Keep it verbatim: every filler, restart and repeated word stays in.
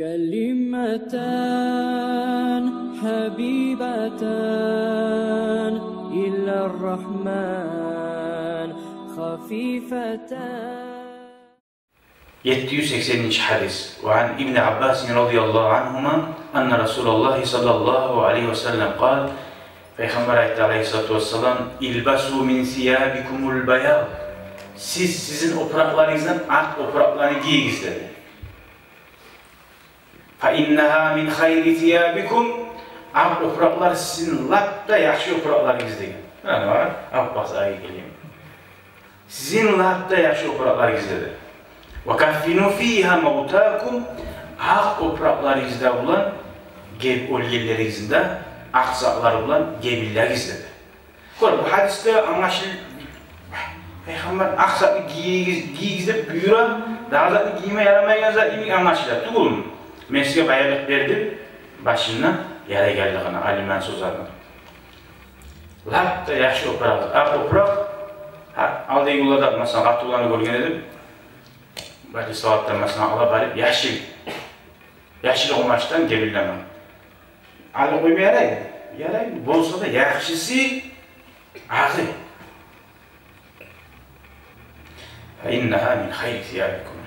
كلمتان حبيبتان إلى الرحمن خفيفتان. Етти юз сексенинчи гьадис. وعن ابن عباس رضي الله عنهما أن رسول الله صلى الله عليه وسلم قال: Пайхаммар айтды, алайгьиссалату вассалам: البسوا من ثيابكم البياض. Сиз сизин опуракъларыгъыздан акъ опуракъланы гийигиз, деди. فإنها من خير ثيابكم. Акъ опуракълар сизин лап да яхшы опуракъларыгъыз, деген. Муна, акъ баса гелген. Сизин лап да яхшы опуракъларыгъыз, деди. وكفنوا فيها موتاكم. Акъ опуракъларыгъыз да булан геб-, оьлгенлеригизни де акъ затлар булан гебинлегиз, деди. Гёр, бу гьадисде англашыл-, Пайхаммар акъ затны гийигиз, гийигиз деп буюра, дагъы затны гийме ярамайгъан зат йимик англашыла. Тюгюлмю? Мен сизге баянлыкъ бердим башында ярайгъанлыгъына, алимлени сёзлерине. Лап да яхшы опуракъ, акъ опуракъ. Гьа, алдагъы йылларда, масала, къатынланы гёрген эдим. Башгъа саватдан, масала, ала барып, яшыл, яшыл къумачдан гебинлеме. Алып къойма ярай, ярай, болса да яхшысы акъы. فإنها من خير ثيابكم.